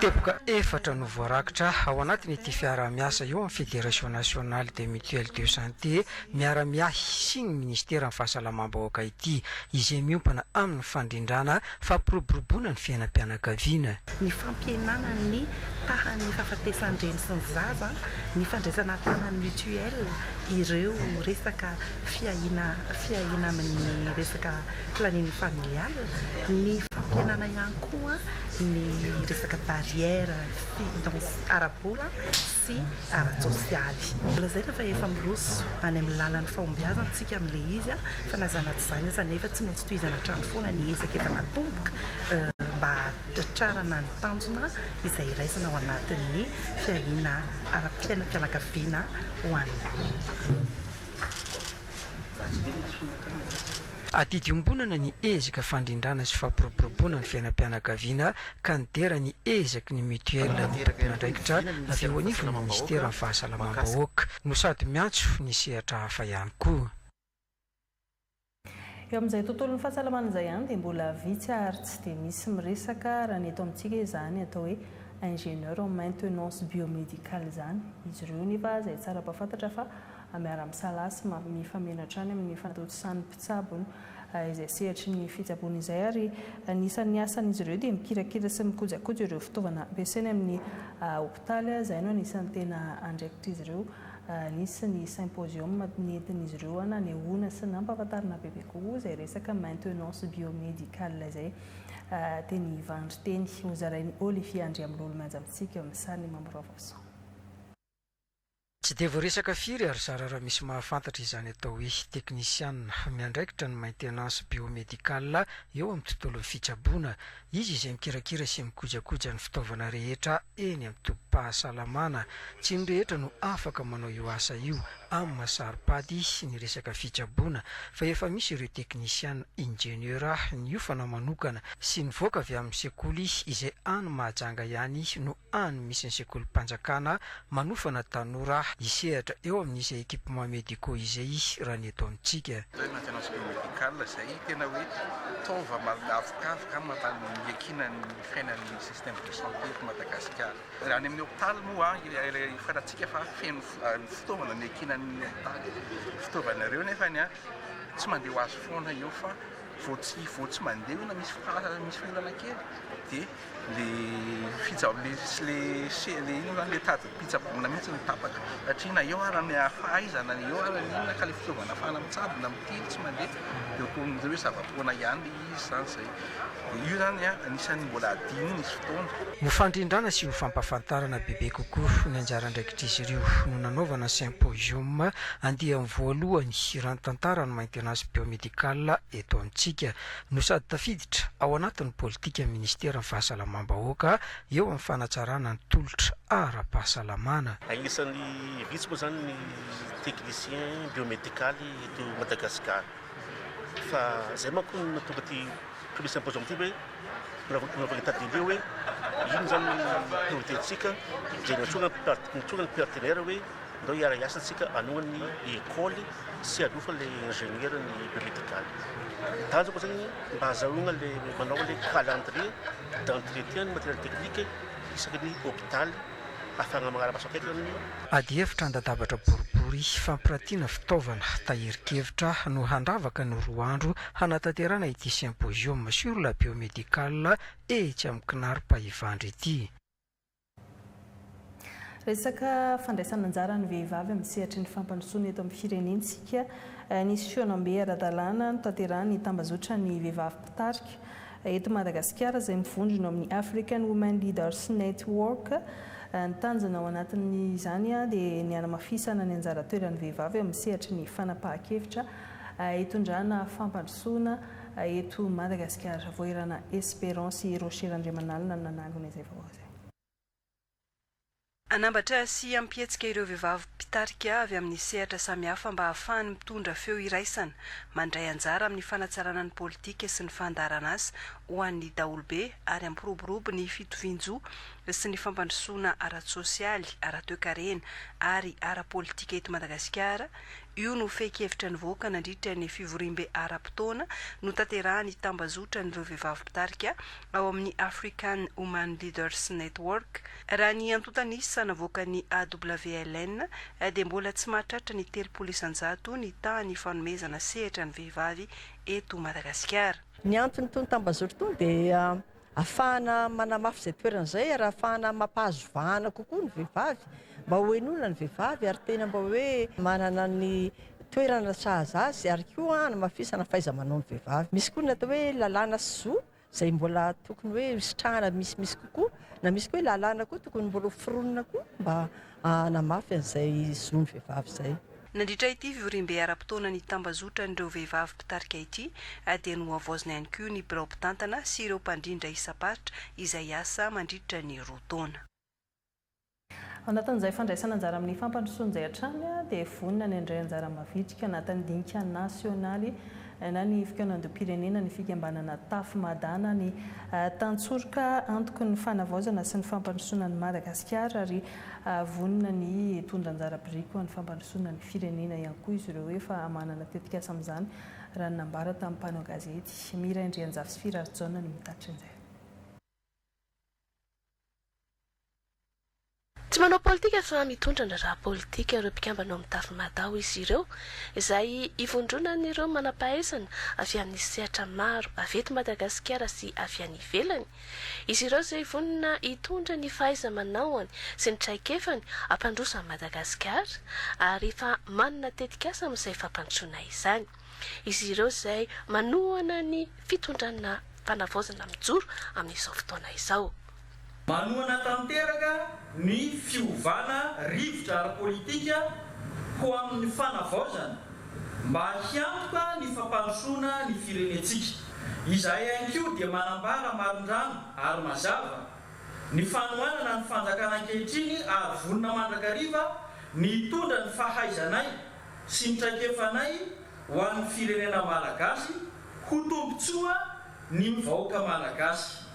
Teboka efatra no voarakitra ao anatin'ity fiaraha-miasa eo amin'ny Fédération Nationale des Mutuelles de Santé miara-miahy sy ny Minisiteran'ny Fahasalamam-bahoaka ity, izay miompana amin'ny fandrindrana fampiroboroboana ny fiainam-pianakaviana. Ny fampihenana ny tahan'ny fahafatesan-dreny sy ny zaza, ny fandraisana an-tanan'ny mutuelle ireo resaka fiahiana fiahiana amin'ny resaka planning familial, ny fampihenana ihany koa ny resaka barrière finance ara-bola sy ara-tsosialy. Lazaina fa efa miroso any amin'ny lalan'ny fahombiazana isika amin'ilay izy fa na izany na tsy izany aza anefa tsy maintsy tohizana hatrany foana ny ezaka efa natomboka mba hahatratrarana ny tanjona izay iraisana ao anatin'ny fiahiana ara-piainam-pianakaviana ho an'ny mponina. Adidy iombonana ny ezaka fandrindrana sy fampiroboroboana ny fiainam-pianakaviana ka nidera ny ezaky ny mutuelle ny tompon'andraikitra avy eo anivon'ny minisiteran'ny fahasalamam-bahoaka no sady miantso ny sehatra hafa ihany koa. Eo amin'izay tontolon'ny fahasalamana izay ihany dia mbola vitsy ary tsy dia misy miresaka raha ny eto amintsika izany atao hoe ingénieur en maintenance biomédicale izany. Izy ireo nefa izay tsara mpahafantatra fa miara-misalahy sy mifameno hatrany amin'ny fanatontosàn'ny mpitsabo izay sehatry ny fitsaboana izay ary anisan'ny asan'izy ireo dia mikirakira sy mikojakoja ireo fitaovana ampiasaina amin'ny hopitaly. Izay no anisan'ny tena andraikitr'izy ireo. Nisy ny symposium nentin'izy ireo nanehoana sy nampahafantarina bebe kokoa izay resaka maintenance biomédicale izay teny Ivandry teny. Hozarain'i Olivier Andriamilolomanja amintsika eo amin'ny sarin'i Mamoravason. Tsy dia voaresaka firy ary zara raha misy mahafantatra izany atao hoe teknisianina miandraikitra ny maintenance biomédicale eo amin'ny tontolon'ny fitsaboana. Izy izay mikirakira sy mikojakoja ny fitaovana rehetra eny amin'ny tobim-pahasalamana. Tsy ny rehetra no afaka manao io asa io amin'ny maha saro-pady ny resaka fitsaboana fa efa misy ireo teknisiana injeniera niofana manokana sy nivoaka avy amin'ny sekoly izay any Mahajanga ihany no any misy ny sekolim-panjakana manofana tanora hisehatra eo amin'izay équipements médicaux izay raha ny eto amintsika. Hoe maintenance biomédicale izay tena hoe taova avokavoka iankinan'ny fiainan'ny système de santé eto Madagasikara. Any amin'ny hopitaly moa fantatsika fa feno fitaovana ny iankinan'ny hopitaly. Fitaovana ireo nefany tsy mandeha ho azy foana eo fa vao tsy vao tsy mandeha io na misy misy olana kely dia le fija le sy le se le inona zany le tadim-pitsaboana mihitsy no tapaka satria na eo ara ny fahaizana na eo ara ny inona ka le fitaovana ahafahana mitsabo na mitily tsy mandeha dia ohatran'ny hoe zava-poana ihany le izy zany zay dia io zany a anisan'ny mbola adino nisy fotoana. Ho fandrindrana sy ho fampahafantarana bebe kokoa ny anjara andraikitr'izy ireo no nanaovana symposium andiany voalohany raha ny tantaran'ny maintenance biomédicale eto amintsika no sady tafiditra ao anatin'ny politikan'ny minisiteran'ny Fahasalamam-bahoaka eo amin'ny fanatsarana ny tolotra ara-pahasalamana. Anisan'ny vitsy moa izany ny technicien biomedikaly eto Madagasikara fa izay manko no nahatonga ity premier symposium ity hoe nanaovana état des lieux hoe inona izany ny priorité-ntsika dia niantsoana ny partenaire hoe Ndao hiara-hiasa tsika hanohana ny école sy hanofa le ingénieur ny biomédical. Tanjoko zegny mba azahoagna le manao le calendrier d'entretien ny matériel technique isaky ny hôpital ahafahagna magnara-maso akaiky zany. Adihevitra an-dadabatra boribory fampiratiana fitaovana tahirin-kevitra no handravaka ny roa andro hanatanterahana ity symposium sur la biomédicale etsy amin'ny Cnarp Ivandry ity. Resaka fandraisana anjara ny vehivavy amin'ny sehatry ny fampandrosoana eto amin'ny firenentsika. Nisy fihaonambe ara-dalàna notanterahin'ny tambazotran'ny vehivavy mpitarika eto Madagasikara izay mivondrona ao amin'ny African Women Leaders Network. Ny tanjona ao anatin'izany dia ny hanamafisana ny anjara toeran'ny vehivavy eo amin'ny sehatry ny fanapahan-kevitra hitondrana fampandrosoana eto Madagasikara. Voahirana Espérance i Rocher Randriamanalina no nanangona izay vaovao izay. Hanambatra sy hampihetsika ireo vehivavy mpitarika avy amin'ny sehatra samihafa mba hahafahany mitondra feo iraisana, mandray anjara amin'ny fanatsarana ny politika sy ny fandaharanasa ho an'ny daholobe ary hampiroborobo ny fitovian-jo sy ny fampandrosoana ara-tsosialy, ara-toekarena ary ara-politika eto Madagasikara Io no fehin-kevitra nivoaka nandritra ny fivoriambe ara-potoana notanterahan'ny tambazotran'ireo vehivavy mpitarika ao amin'ny African Woman Leaders Network. Raha ny antontan'isa navoakan'ny AWLN dia mbola tsy mahatratra ny 30% ny tahan'ny fanomezana sehatra ny vehivavy eto Madagasikara. Ny anton'itony tambazotra itony dia Ahafahana manamafy izay toerana izay ary ahafahana mampahazo vahana kokoa ny vehivavy, mba ho henoina ny vehivavy ary tena mba hoe manana ny toerana sahaza azy ary koa hanamafisana fahaiza-manao ny vehivavy. Misy koa ny atao hoe lalàna sy zo izay mbola tokony hoe hositrahana misimisy kokoa na misy koa hoe lalàna koa tokony mbola ho foronina koa mba hanamafy an'izay zon'ny vehivavy izay. Nandritra ity fivoriambe ara-potoana ny tambazotran'ireo vehivavy mpitarika ity dia nohavaozina ihany koa ny birao mpitantana sy ireo mpandrindra isam-paritra izay hiasa mandritra ny roa taona. Ao anatin'izay fandraisana anjara amin'ny fampandrosoana izay hatrany dia vonona ny handray anjara mavitrika anatin'ny dinika nasionaly na ny fikaonandoham-pirenena ny fikambanana Taf Mada na ny tantsoroka antoky ny fanavaozana sy ny fampandrosoana an'i Madagasikara ary vonona ny hitondra anjara biriky ho an'ny fampandrosoana ny firenena ihany koa izy ireo efa manana tetikasa amin'izany raha ny nambara tamin'ny mpanao gazety Mira Indrianjafy sy Firarijaona no mitatitra izay. Tsy manao politika fa mitondra ny raharaha politika ireo mpikambana ao amin'ny Tafo Mada, hoy izy ireo, izay ivondronan'ireo manam-pahaizana avy amin'ny sehatra maro avy eto Madagasikara sy avy any ivelany. Izy ireo izay vonona hitondra ny fahaiza-manaony sy ny traikefany hampandroso an'i Madagasikara ary efa manana tetikasa amin'izay fampandrosoana izany. Izy ireo izay manohana ny fitondrana fanavaozana mijoro amin'izao fotoana izao. Manohana tanteraka ny fiovana rivotra ara-politika ho amin'ny fanavaozana mba hiantoka ny fampandrosoana ny firenentsika. Izahay ihany koa dia manambara marindrano ary mazava ny fanohanana ny fanjakana ankehitriny ary vonona mandrakariva ny hitondra ny fahaizanay sy ny traikefanay ho an'ny firenena malagasy ho tombontsoa ny vahoaka malagasy.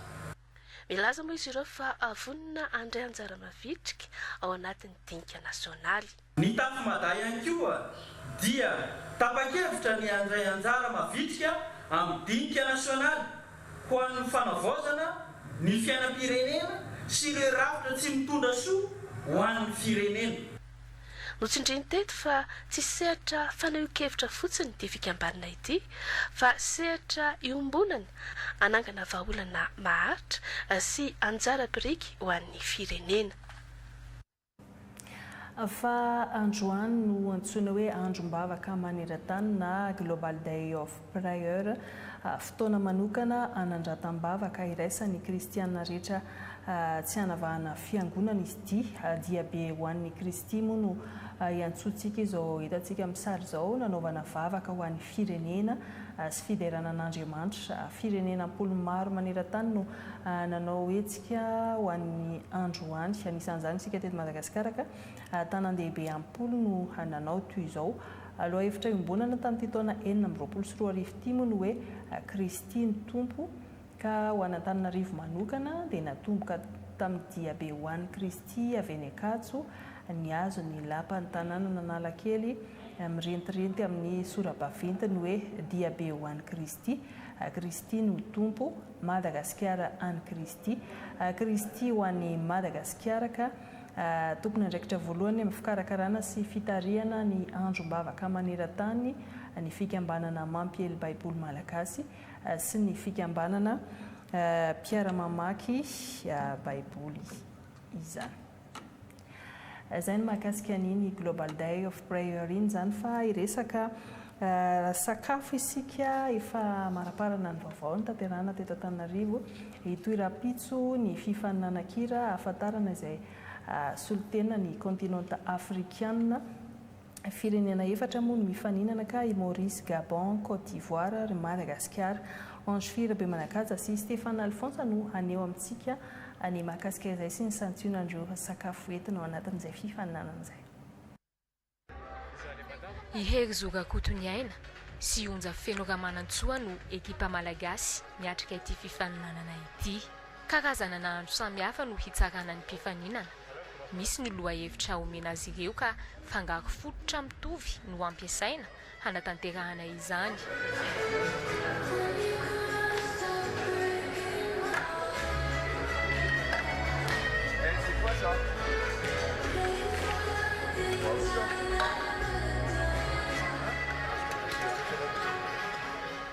Milaza moa izy ireo fa vonona handray anjara mavitrika ao anatin'ny dinika nasionaly. Ny Tafo Mada ihany koa dia tapa-kevitra ny handray anjara mavitrika amin'ny dinika nasionaly ho an'ny fanavaozana ny fiainam-pirenena sy ireo rafitra tsy mitondra soa ho an'ny firenena. Notsindriany teto fa tsy sehatra fanehoan-kevitra fotsiny ity fikambanana ity fa sehatra iombonana hanangana vahaolana maharitra sy anjara biriky ho an'ny firenena. Fa androany no antsoina hoe androm-bavaka maneran-tany na Global Day of Prayer, fotoana manokana hanandratam-bavaka iraisan'ny kristiana rehetra Tsy hanavahana fiangonana izy ity. Diabe ho an'i Kristy moa no iantsoantsika izao hitantsika amin'ny sary izao, nanaovana vavaka ho an'ny firenena sy fiderana an'Andriamanitra. Firenena am-polony maro maneran-tany no nanao hetsika ho an'ny androany. Anisan'izany isika teto Madagasikara ka tanan-dehibe am-polo no nanao toy izao. Lohahevitra iombonana tamin'ity taona 2026 ity moa ny hoe Kristy no Tompo. Ka ho an'Antananarivo manokana dia natomboka tamin'ny diabe ho an'i Kristy avy eny Ankatso nihazo ny lapan'ny tanànan'Analakely mirentirenty amin'ny sora-baventy ny hoe Diabe ho an'i Kristy, Kristy no Tompo, Madagasikara an'i Kristy, Kristy ho an'i Madagasikara ka tompon'andraikitra voalohany amin'ny fikarakarana sy fitarihana ny androm-bavaka maneran-tany ny fikambanana Mampiely Baiboly Malagasy sy ny fikambanana mpiara-mamaky Baiboly izany. Izay ny mahakasika an'iny Global Day of Prayer iny izany fa hiresaka sakafo isika efa maraparana ny vaovao notanterahina teto Antananarivo. Hitohy rahampitso ny fifaninanan-kira ahafantarana izay solontena ny kontinanta afrikanina. Firenena efatra moa no mifaninana ka i Maurice, Gabon, Cote d'Ivoire ary Madagasikara. Ange Firy Rabemanankaja sy Stéphane Alphonse no haneho amintsika ny mahakasika izay sy ny santionan'ireo sakafo entina ao anatin'izay fifaninanana izay. I Hery Zo Rakotoniaina sy i Onja Feno Ramanantsoa no ekipa malagasy miatrika ity fifaninanana ity. Karazana nahandro samihafa no hitsarana ny mpifaninana. Misy ny lohahevitra omena azy ireo ka fangaro fototra mitovy no ampiasaina hanatanterahana izany.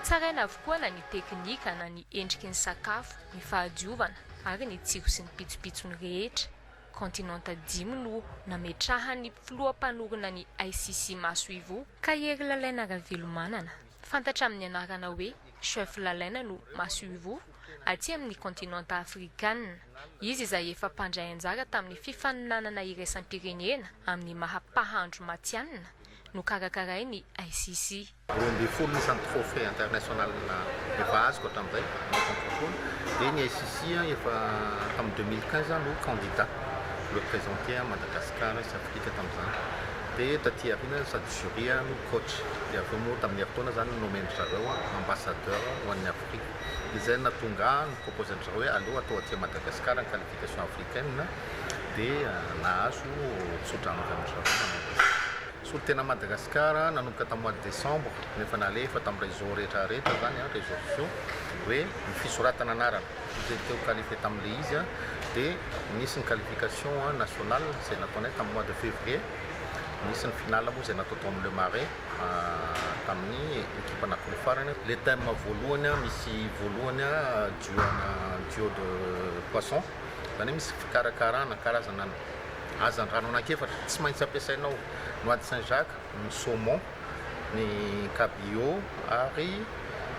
Tsaraina avokoa na ny teknika na ny endriky ny sakafo, ny fahadiovana ary ny tsiro sy ny pitsopitsony rehetra. Kontinanta dimy no nametrahan'ny filoha mpanorina ny ICC Masoivoho, Kahery Lalaina Ravelomanana, fantatra amin'ny anarana hoe Chef Lalaina no Masoivoho aty amin'ny kontinanta afrikanina. Izy izay efa mpandray anjara tamin'ny fifaninanana iraisam-pirenena amin'ny maha mpahandro matihanina nokarakarain'ny ICC. 12 isan'ny trophée international efa azoko hatramin'izay manao concours foana dia ny ICC efa tamin'ny 2015 no candidat. représenter an'i Madagascar sy Afrika tamin'izany. Dia taty aoriana sady jury aho no coach. Dia avy eo moa tamin'ny herintaona izany nomen-dry zareo ambassadeur ho an'ny Afrika. Dia izay no nahatonga ahy ni-proposer an-dry zareo hoe aleo atao aty Madagascar ny qualification africaine. Dia nahazo tsodrano avy amin-dry zareo nanomboka izay. Solontena Madagascar nanomboka tamin'ny mois de décembre no efa nalefa tamin'ny réseau rehetra rehetra izany, réseaux sociaux, hoe ny fisoratana anarana. Izay teo qualifié tamin'ilay izy dia nisy ny qualification nationale izay nataonay tamin'ny mois de février, nisy ny finale moa izay natao tao amin'ny Le Marais tamin'ny ekipa anankiroa farany. Ilay thème voalohany misy voalohany duo ana duo de poisson, izany hoe misy fikarakarana karazana hazandrano anankiefatra tsy maintsy ampiasainao, noix de Saint Jacques, ny saumon, ny cabillaud ary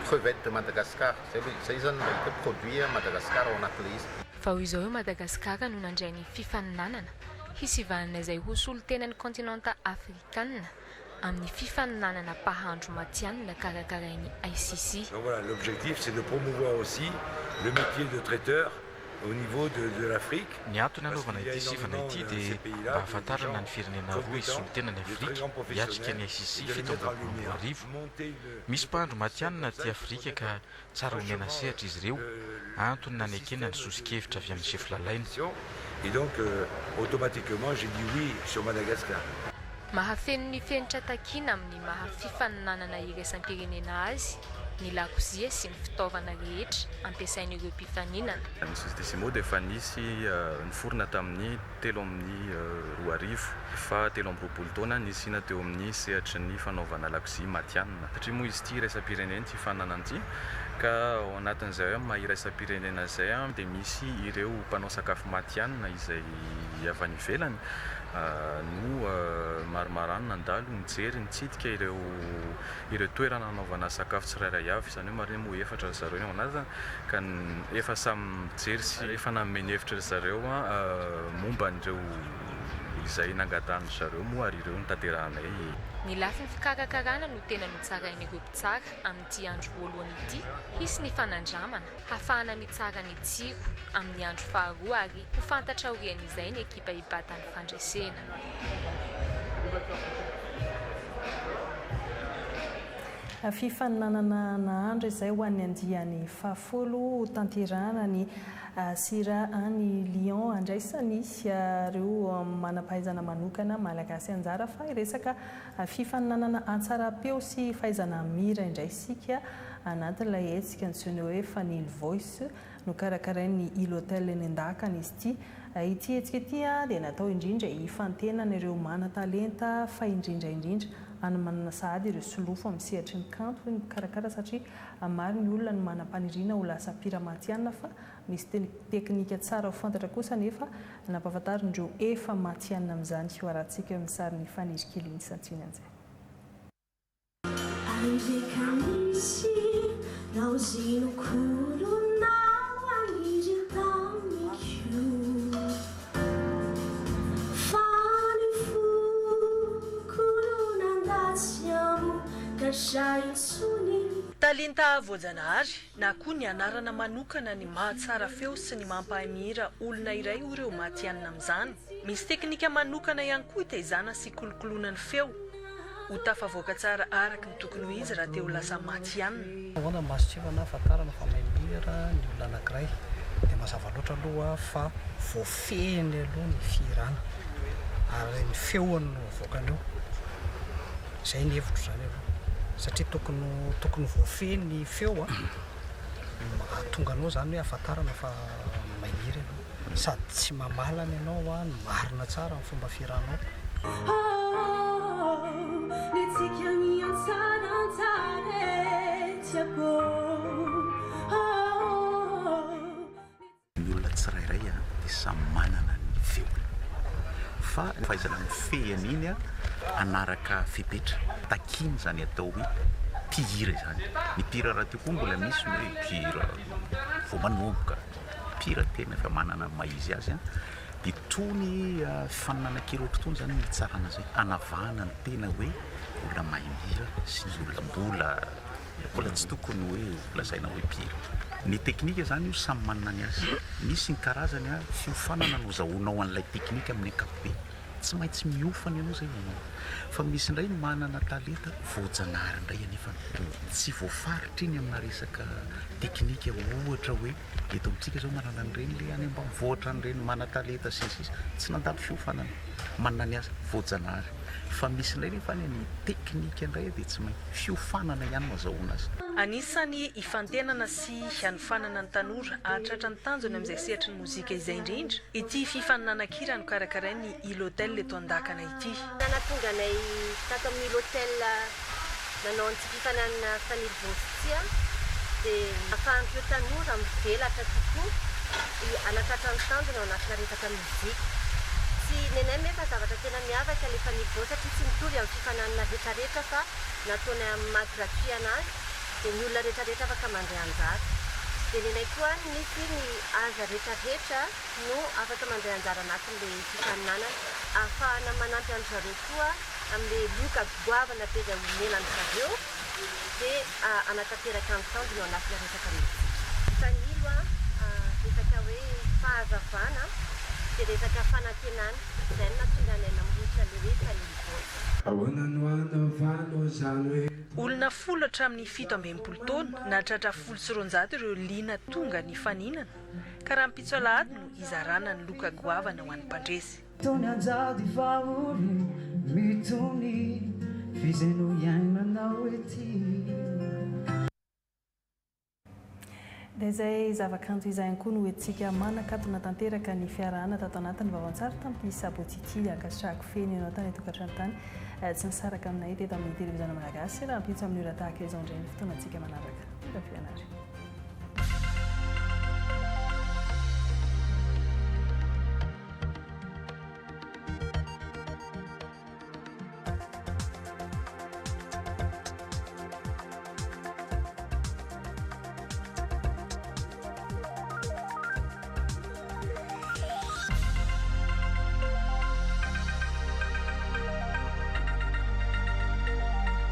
crevette de Madagascar. Zay ve, zay zany mba hita hoe produit Madagascar ao anatin'ilay izy. Vao izao i Madagasikara no nandray ny fifaninanana hisivanana izay ho solontenan'ny kontinanta afrikanina amin'ny fifaninanana mpahandro matihanina karakarain'ny ICC. Donc voilà, l'objectif c'est de promouvoir aussi le métier de traiteur au niveau de l'Afrique. Ny antony hanaovana ity sivana ity dia mba hahafantarana ny firenena roa hisolo tena ny Afrika hiatrika ny ICC 2027. Misy mpahandro matihanina aty Afrika ka tsara omena sehatra izy ireo, antony nanekena ny soso-kevitra avy amin'i Chef Lalaina. Et donc automatiquement j'ai dit oui sur Madagascar. Mahafeno ny fenitra takiana amin'ny maha fifaninanana iraisam-pirenena azy ny lakozia sy ny fitaovana rehetra ampiasain'ireo mpifaninana. Ny société Simo dia efa nisy niforona tamin'ny 2003. Efa 23 taona nisiana teo amin'ny sehatry ny fanaovana lakozia matihanina. Satria moa izy ity iraisam-pirenena ity fifaninanana ity ka ao anatin'izay hoe maha iraisam-pirenena izay dia misy ireo mpanao sakafo matihanina izay avy any ivelany no maromarano nandalo nijery nitsidika ireo ireo toerana hanaovana sakafo tsirairay avy, izany hoe marina moa efatra ry zareo ny ao anatiny ka efa samy mijery sy efa nanome ny hevitra ry zareo momba an'ireo izay nangatahan-dry zareo moa ary ireo no tanterahanay. Ny lafiny fikarakarana no tena notsarain'ireo mpitsara amin'ity andro voalohany ity, hisy ny fanandramana hahafahana mitsara ny tsiro amin'ny andro faharoa ary ho fantatra aorian'izay ny ekipa hibata ny fandresena. Fifaninanana nahandro izay ho an'ny andiany fahafolo hotanterahana ny Sira any Lyon handraisan'ny ireo manam-pahaizana manokana malagasy anjara fa hiresaka fifaninanana hatsaram-peo sy fahaizana mihira indray isika anatin'ilay hetsika antsoina hoe Fanilo Voice Nokarakarain'ny Île Hotel eny Andakana izy ity. Ity hetsika ity dia natao indrindra hifantenana ireo manan-talenta fa indrindra indrindra hanomanana sahady ireo solofo amin'ny sehatry ny kanto hoy ny mpikarakara satria maro ny olona no manam-paniriana ho lasa mpihira matihanina fa misy teknika tsara ho fantatra kosa anefa nampahafantarin'ireo efa matihanina amin'izany. Ho arahantsika eo amin'ny sarin'i Faniry Kely ny santionan'izay. Talenta voajanahary na koa ny anarana manokana ny mahatsara feo sy ny mampahay mihira olona iray ho ireo matihanina amin'izany. Misy teknika manokana ihany koa itaizana sy kolokoloana ny feo. Ho tafavoaka tsara araka ny tokony ho izy raha te ho lasa matihanina. Ahoana ny mason-tsivana ahafantarana fa mahay mihira ny olona anankiray? Dia mazava loatra aloha fa voafehiny aloha ny fihirana ary ny feony no avoakany eo. Izay ny hevitro izany aloha. Satria tokony tokony ho voafehy ny feo an, mahatonga anao izany hoe ahafantarana fa mahay mihira ianao. Sady tsy mamalana ianao an, no marina tsara ny fomba fihiranao. Ny olona tsirairay dia samy manana ny feony fa ny fahaizana mifehy an'iny hanaraka fepetra takiany izany atao hoe mpihira izany. Ny mpihira rahateo koa mbola misy ny hoe mpihira vao manomboka. Mpihira tena efa manana ny maha izy azy dia itony fifaninanakira ohatr'itony izany no hitsarana izay, hanavahana ny tena hoe olona mahay mihira sy ny olona mbola mbola tsy tokony hoe ho lazaina hoe mpihira. Ny teknika izany io samy manana ny azy. Misy ny karazany a, fiofanana no azahoanao an'ilay teknika amin'ny ankapobeny. Tsy maintsy miofana ianao izay vao manao. Fa misy indray manana talenta voajanahary indray anefany. Tsy voafaritra iny amina resaka teknika ohatra hoe eto amintsika izao manana an'ireny ilay any ambanivohitra any ireny manan-talenta sy ny sisa tsy nandalo fiofanana. Manana ny azy voajanahary. Fa misy indray nefa any ny teknika indray dia tsy maintsy fiofanana ihany no azahoana azy. Anisan'ny hifantenana sy hanofanana ny tanora hahatratra ny tanjony amin'izay sehatry ny mozika izay indrindra ity fifaninanan-kira nokarakarain'ny Île Hotel eto Andakana ity. Nahatonga anay tato amin'ny Île Hotel nanao an'ity fifaninanana Fanilo Vonjy ity dia ahafahan'ireo tanora mivelatra kokoa hanatratra ny tanjona ao anatina resaka mozika. Tsy nenay nefa zavatra tena miavaka ilay Fanilo Vonjy satria tsy mitovy amin'ny fifaninanana rehetrarehetra fa nataonay amin'ny maha gratuit anazy dia ny olona rehetrarehetra afaka mandray anjara. Dia nenay koa nisy ny âge rehetrarehetra. no afaka mandray anjara anatin'ilay fifaninanana ahafahana manampy an-dry zareo koa amin'ilay loka goavana be izay omena an-dry zareo dia hanatanteraka ny tanjony ao anatina resaka mozika. Fanilo a, resaka hoe fahazavana dia resaka fanantenana, izay no nahatonga anay namohitra ilay hoe Fanilo Voice. Ahoana no hanaovanao izany hoe. Olona folo hatramin'ny 67 taona, nahatratra 210 ireo liana tonga nifaninana. Ka rahampitso alahady no hizarana ny loka goavana ho an'ny mpandresy. Tony anjady fahory mitony f'izay no iainanao ety. Dia izay zava-kanto izay ihany koa no entintsika manakatona tanteraka ny fiarahana tato anatin'ny vaovao an-tsary tamin'ity sabotsy ity. Ankasitrahako feno ianao tany an-tokantrano tany tsy nisaraka aminay teto amin'ny televiziona malagasy. Rahampitso amin'ny ora tahaka izao indray ny fotoanantsika manaraka. Mandra-pianary.